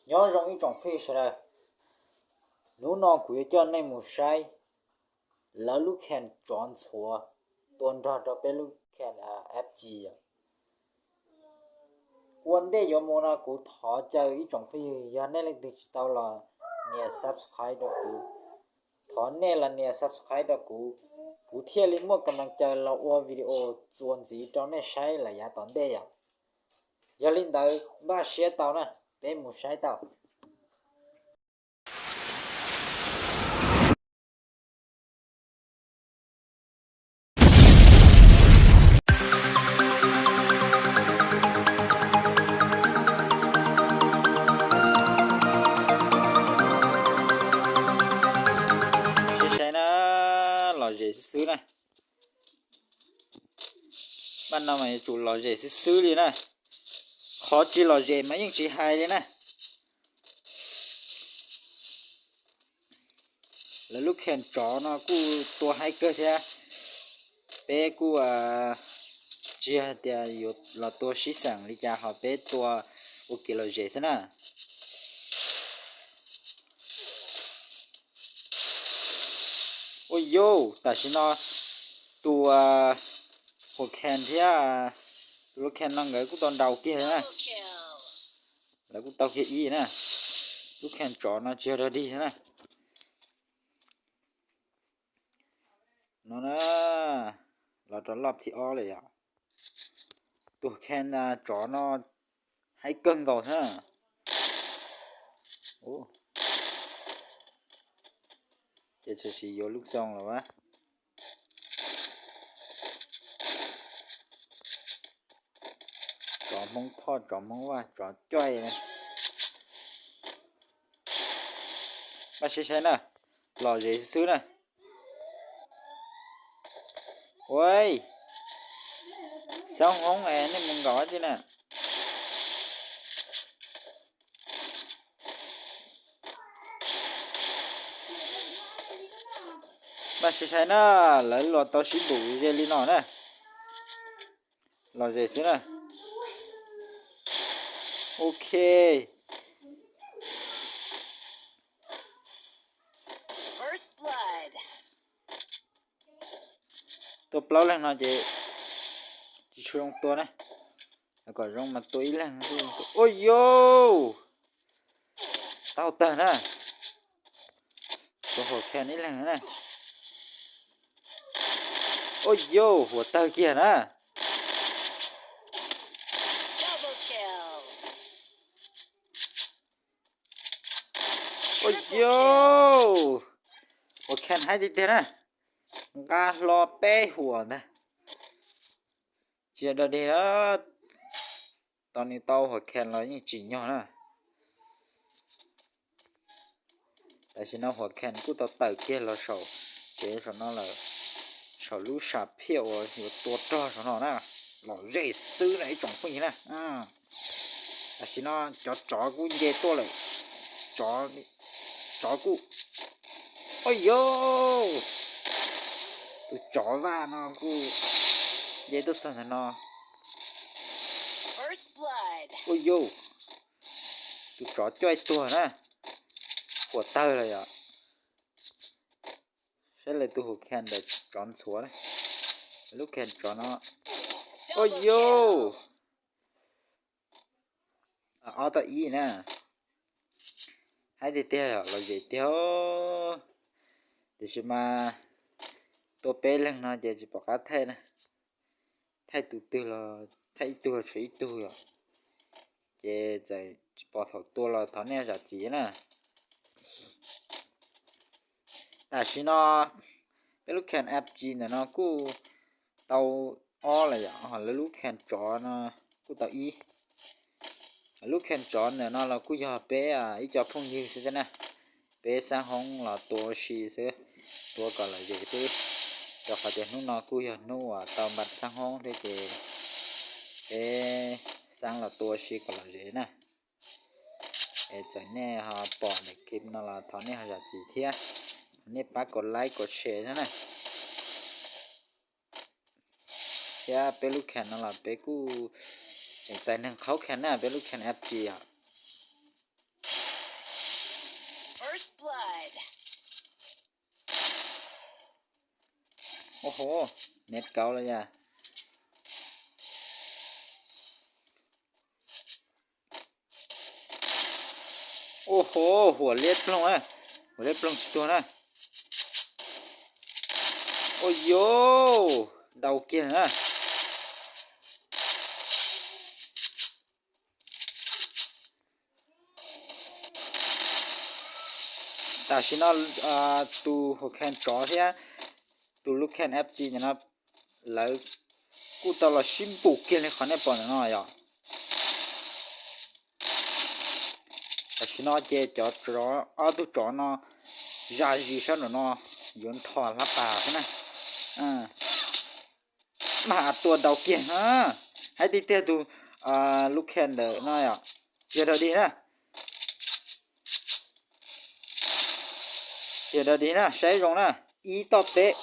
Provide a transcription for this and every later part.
Nyob zoo ib tsoom phooj ywg sawv daws, hnub no kuv yuav coj nej mus saib lawv lub khees tsov ntxhuav tua nrog rau peb lub khees F G. Ua ntej yuav mus no kuv thov caw ib tsoom phooj ywg, yog nej leej twg tsis tau los nias subscribe rau kuv, thov nej los nias subscribe rau kuv, kuv thiaj li muaj kam naj caw los ua video txuas ntxiv rau nej saib lawm yav tom ntej yom. Yog li ntawd npaj siab tau na, peb mus saib tau. Saib saib na, lom zem xwb xwb na. Npaj no mas yuav tsum lom zem xwb xwb li na. Qhov tsis lom zem mas yeej tsis hais li na. Lawv lub khees tsov no kuj tua haib kawg thiab. Peb kuj tsis yog hais tias yuav los tua sib xeem li cas, ho peb tua ua kev lom zem xwb na. Ua yau, tam sim no tus huam khees thiab tus lub khees no nkawd kuj tau nraus kiag na. Lawv kuj tau kiag ib na. Lub khees tsov no tsis yog dog dig na. No na, los rau loj thib ob lawm yom. Tus khees tsov no haib kawg nkaus thiab. Ces tshwm sim yuav lub xoo lawm a. Tsov Hmoob Thoj, tsov Hmoob Vaj, tsov coj. Npaj siab saib na, lom zem xwb xwb na. Ua, xyoob hoob es nej mus nkaum dab tsi na. Npaj siab saib na, lawv los tau sib npum ze li no na. Lom zem xwb na. Ok. Tua plaub leeg no ces tsis tshua zoo tua na. Kom zoo mas tua ib leeg. Ua yau, tau tawg na. Tua huam khees ib leeg na. Ua yau, huam tawg kiag na. Ua yau, huam khees haib tiag tiag na. Nqa hlo peb huam ntag. Tsis yog dog dig, tau nws tau huam khees los yeej tsim nyog na. Tam sim no huam khees kuj tau tawm kiag los saum tsev saum no lawm, saum lub sam phiaj uas yuav tua rog saum no na. Lom zem xwb na ib tsoom phooj ywg na. Tam sim no cov tsov kuj nce tuaj lawm. Tsov kuj, ua yau, tus tsov vaj no kuj nce tuaj txog ntawm no. Ua yau, tus tsov coj ib tug na. Huam tawg lawm yom. Saib lawv tus huam khees ntawm tsov ntxhuav na. Lub khees tsov no, ua yau, ob tau ib na. Haib tiag tiag, lom zem tiag. Tiam sis mas tua peb leeg no ces tsis pom qab thaij na. Thaij tus twg los thaij ib tug los tshuav ib tug yom. Ces txawm tsis pom thaum tua los thov nej zam txim na. Tam sim no peb lub khees F G ntawm no kuj tau ob lawm yom, ho lawv lub khees tsov no kuj tau ib. Lub khees tsov ntawm no los kuj yog peb ib co phooj ywg xwb thiab na. Peb xab hoob los tua ua si xwb, tua kom lom zem xwb. Rau qhov tias hnub no kuj yog hnub uas tau npaj xab hoob thiab ces peb xab los tua ua si kom lom zem na. Es txawm nej ho pom daim clip no los thov nej ho zam txim thiab, nej pab kom like kom share thiab na. Thiab peb lub khees no los peb kuj tseem txais neeg qhaub khees na, peb lub khees F G os. Ua ho, neb kauv los yog. Ua ho, huam liab ploog na, huam liab ploog tsis tuag na. Ua yos, ntau kiag na. Tam sim no tus hua khees tsov thiab tus lub khees F G no lawv kuj tau los sib npum kiag li qhov nej pom ntawm no yom. Tam sim no ces cov, ob tug tsov no zam zis sab nraum no yuav nthos hlab pas xwb na. Mas tua ntau kiag na. Hais tiag tiag tus lub khees ntawm no yom, tsis yog dog dig na. Tsis yog dog dig na, saib zoo na. Ib toj peb,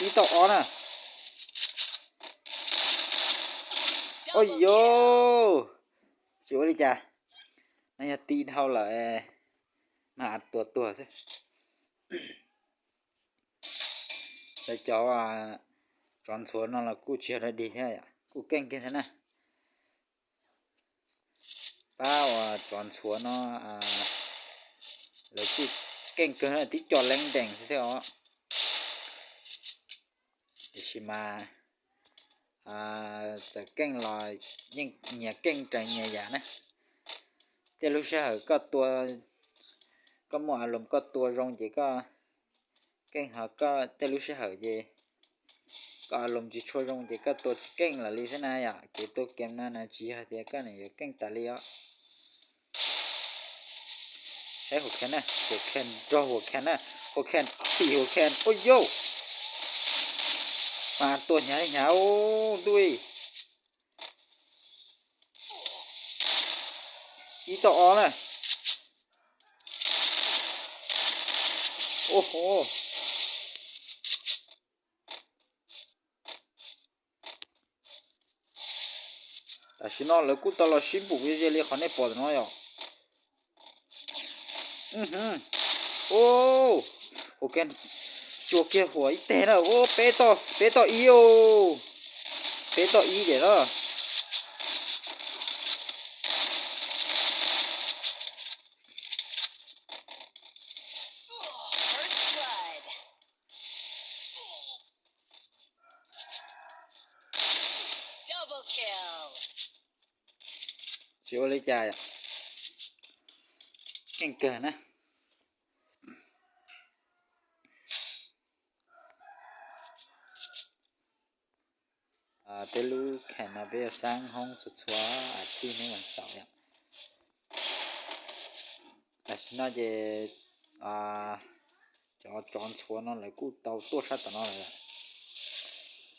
ib toj ob na. Ua yos, tsis ua li cas. No yog ti dhau lawm, mas tua tuag xwb. Lawv cov tsov ntxhuav no los kuj tsis yog dog dig thiab, kuj keej kiag thiab na. Pab uas tsov ntxhuav no lawv kuj keej kawg na, tib co leeb dees xwb thiab os. Tiam sis mas txawm keej los yeej nyias keej raws nyias yam na. Tej lub sij hawm koj tua, koj muaj a loos koj tua zoo ces koj keej, ho koj tej lub sij hawm ces koj a loos tsis tshua zoo ces koj tua tsis keej lawm li xwb na yom. Kev tua game no na tsis yog tias koj nws yuav keej tas li os. Saib hua khees na, hua khees nrog hua khees na, hua khees tim hua khees. Ua yos, mas tua hnyav hnyav ntuj. Ib toj ob na. Ua ho, tam sim no lawv kuj tau los sib npum ze li qhov nej pom ntawm no yom. Ua, ua kiag, xyuas kiag huam ib teg na. Ua, peb toj, peb toj ib, peb toj ib diam na. Tsis ua li cas, keej kawg na. Peb lub khees no peb yuav xab hoob txhua txhua txij hnub vas xaum yom. Tam sim no ces cov tsov ntxhuav no lawv kuj tau tuaj sab tom no lawm.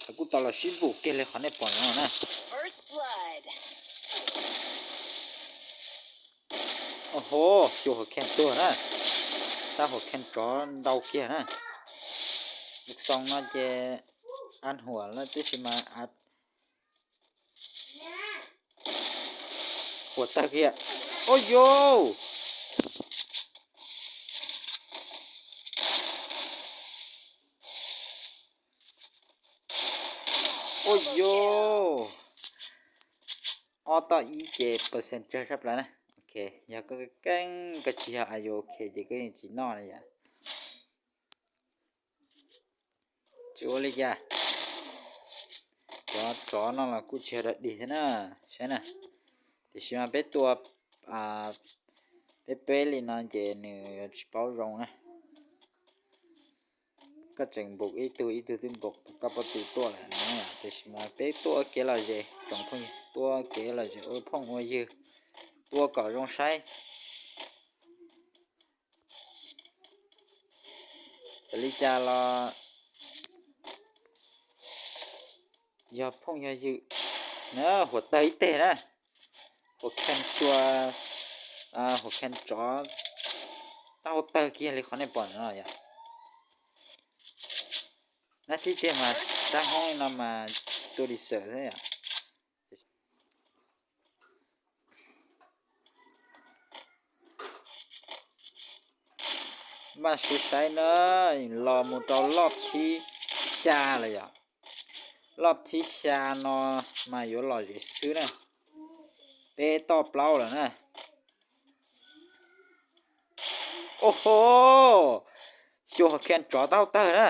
Lawv kuj tau los sib npum kiag li qhov nej pom no na. Ua ho, xyuas hua khees tuag na. Xab hua khees tsov ntau kiag na. Lub xoo no ces a huam lawm tib si mas huam tawg kiag. Ua yos, ua yos, ob toj ib ces percent tsawg sab plaws na. Ok, yog koj keej koj tsis yog a yus ok ces koj yeej tsis noj li yom. Tsis ua li cas, cov tsov no los kuj tsis yog dog dig thiab na, saib na. Tiam sis mas peb tua peb peb li no ces nws yuav tsis paub zoo na. Koj tseem npum ib tug ib tug twb npum koj pob tw tuaj lawm no. Tiam sis mas peb tuaj ua kev lom zem, tsoom phooj ywg, tuaj ua kev lom zem ua phooj ua ywg, tua kom zoo saib. Txawm li cas los yog phooj yog ywg na. Huam tawg ib teg na, huam khees xua, huam khees tsov, tab huam tawg kiag li qhov nej pom no yom. Nab thib tiag mas xab hoob li no mas tua dis xawm xwb yom. Npaj siv saib na, los mus rau loj thib xya lawm yom. Loj thib xya no mas yuav lom zem xwb na. Peb toj plaub lawm na. Ua ho, xyuas hauv khees tsov tau tawg na.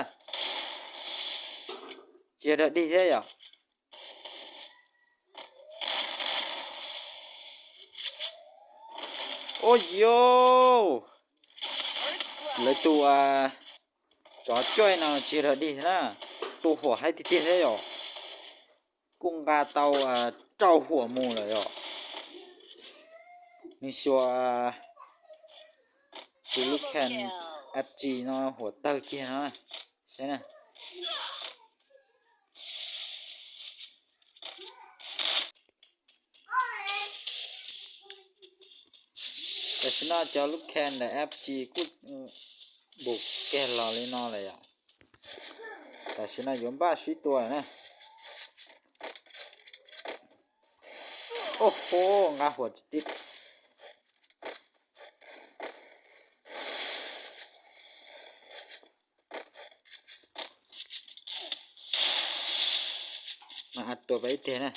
Tsis yog dog dig thiab yom. Ua yau, lawv tus tsov cuaj no tsis yog dog dig thiab na, tua huam heev tiag tiag thiab yom. Kuj nqa tau rau huam mus lawm yom. Nws xyuas tus lub khees F G no huam tawg kiag no. Saib na. Tam sim no cov lub khees ntawm F G kuj npus kiag los li no lawm yom. Tam sim no yuav npaj sib tua na. Ua ho, nqa huam tsis tib. Mas a tua peb ib teg na.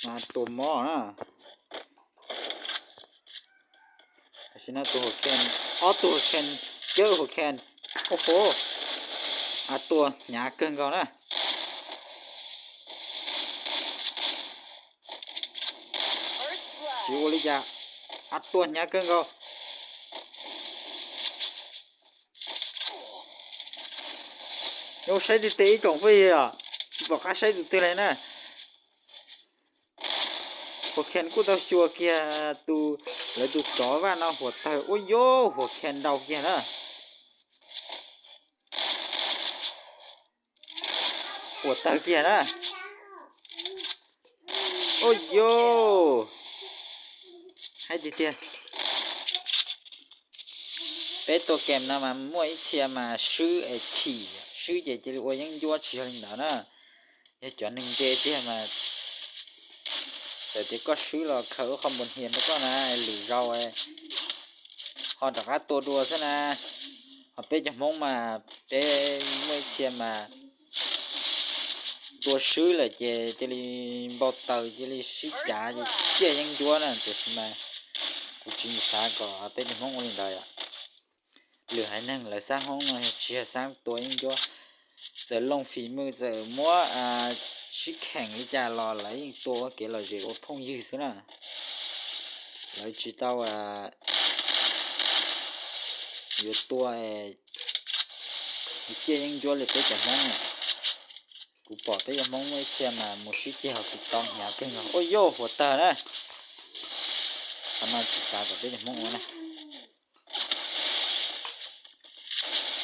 Mas tua mob na. Tam sim no tus huam khees, ob tug huam khees, cawb huam khees. Ua ho, a tua hnyav kawg nkaus na. Tsis ua li cas, a tua hnyav kawg nkaus. Yuav saib tig tig ib tsoom phooj ywg os, tsis pom qab saib tus twg li na. Huam khees kuj tau xyuas kiag tus, lawv tus tsov vaj no huam tawg, ua yau, huam khees nrau kiag na. Huam tawg kiag na. Ua yau, heev tiag tiag. Peb tua game no mas muaj ib txhia mas swb es chim, swb ces cia li ua yeeb ncuab, tsis yog li ntawd na. Yog cov neeg ntse tiag mas txawm tias koj swb los khaws lub qhov npus hias rau koj na, lwm zaus ho rov qab tua dua xwb na. Ho peb cov Hmoob mas peb muaj ib txhia mas tua swb lawm ces cia li npau taws, cia li sib cav, ces ciaj yeeb ncuab na. Tiam sis mas kuv tsis xav kom peb cov Hmoob ua li ntawd yom. Lwm haiv neeg lawv xab Hmoob no tsis yog xab tua yeeb ncuab, txawm looj fim mwj, txawm muab sib kheem li cas los lawv yeej tua ua kev lom zem ua phooj ywg xwb na. Lawv tsis tau yuav tua ciaj yeeb ncuab li peb cov Hmoob na. Kuv pom peb cov Hmoob muaj ib txhia mas mus sib ceg hauv TikTok hnyav kawg nkaus. Ua yau, huam tawg na. Qhov no tsis xav kom peb cov Hmoob ua na.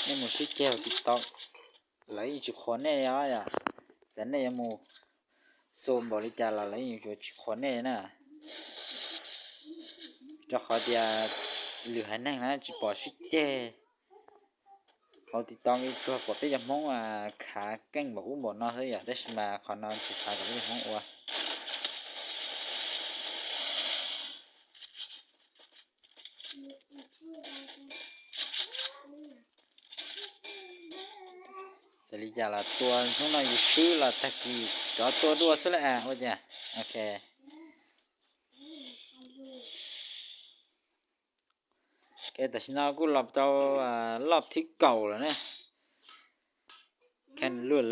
Nej mus sib ceg hauv TikTok, lawv yeej tsis qhuas nej os yom. Txawm nej yuav mus xu npaum li cas los lawv yeej yuav tsis qhuas nej na. Rau qhov tias lwm haiv neeg na tsis pom sib ceg hauv TikTok, tsuas pom peb cov Hmoob khav keej npaum ub npaum no xwb yom, tab sis mas qhov no tsis xav kom peb cov Hmoob ua. Txawm li cas los tua, hnub no yus swb los tag kis rov tua dua xwb lauj. Ua cas, ok. Tam sim no kuj los rau loj thib kaum lawm ne.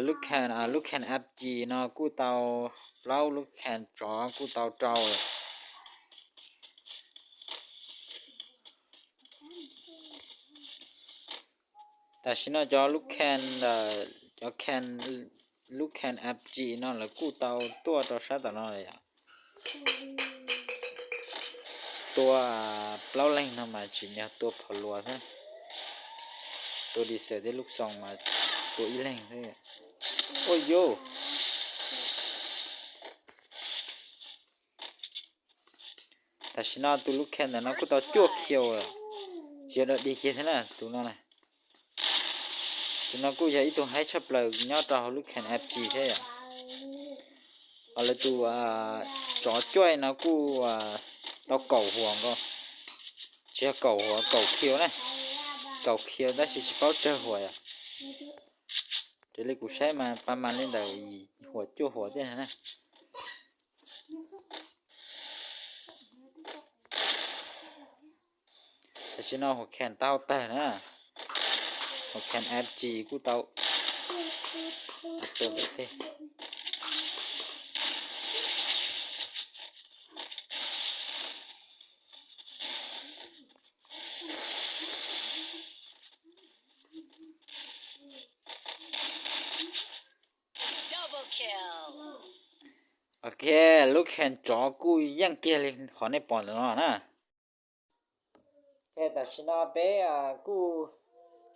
Lub khees, lub khees F G no kuj tau plaub, lub khees tsov kuj tau rau lawm. Tam sim no cov lub khees, cov khees, lub khees F G no lawv kuj tau tuaj rau sab tom no lawm yom. Tua plaub leeg no mas tsim nyog tua phom luas xwb. Tua Diesel thiab lub xoo mas tua ib leeg xwb. Ua yus, tam sim no tus lub khees ntawm no kuj tau cuaj kill lawm, tsis yog dog dig kiag thiab na tus no. Tus no kuj yog ib tug haib tshaj plaws nyob rau hauv lub khees F G thiab yom. Qhov lawv tus tsov cuaj no kuj tau kaum huas nkaus, tsis yog kaum huas, kaum kill na, kaum kill tab sis tsis paub tsawg huas yom. Raws li kuv saib mas pa mas li ntawm huas cuaj huas thiab na. Tam sim no huas khees tau tawg na, huas khees F G kuj tau tua peb teg. Ok, lub khees tsov kuj yeej kiag li qhov nej pom ntawm no na. Ok, tam sim no peb kuj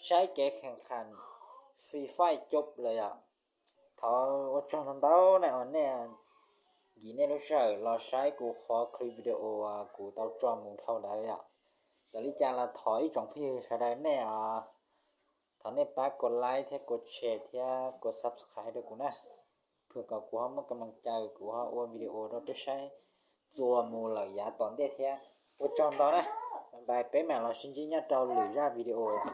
saib kev khees khees Free Fire coob lawm yom. Thov ua tsaug ntau ntau na uas nej nkim nej lub sij hawm los saib kuv qhov clip video uas kuv tau tso mus dhau ntawd yom. Txawm li cas los thov ib tsoom phooj ywg sawv daws nej thov nej pab kov like thiab kov share thiab kov subscribe rau kuv na, pab kom kuv ho muaj kab moos caw kuv ho ua video rau peb saib txuas mus lawm yav tom ntej thiab. Ua tsaug ntau na, bye bye, peb mam los sib ntsib nyob rau lwm zaj video os.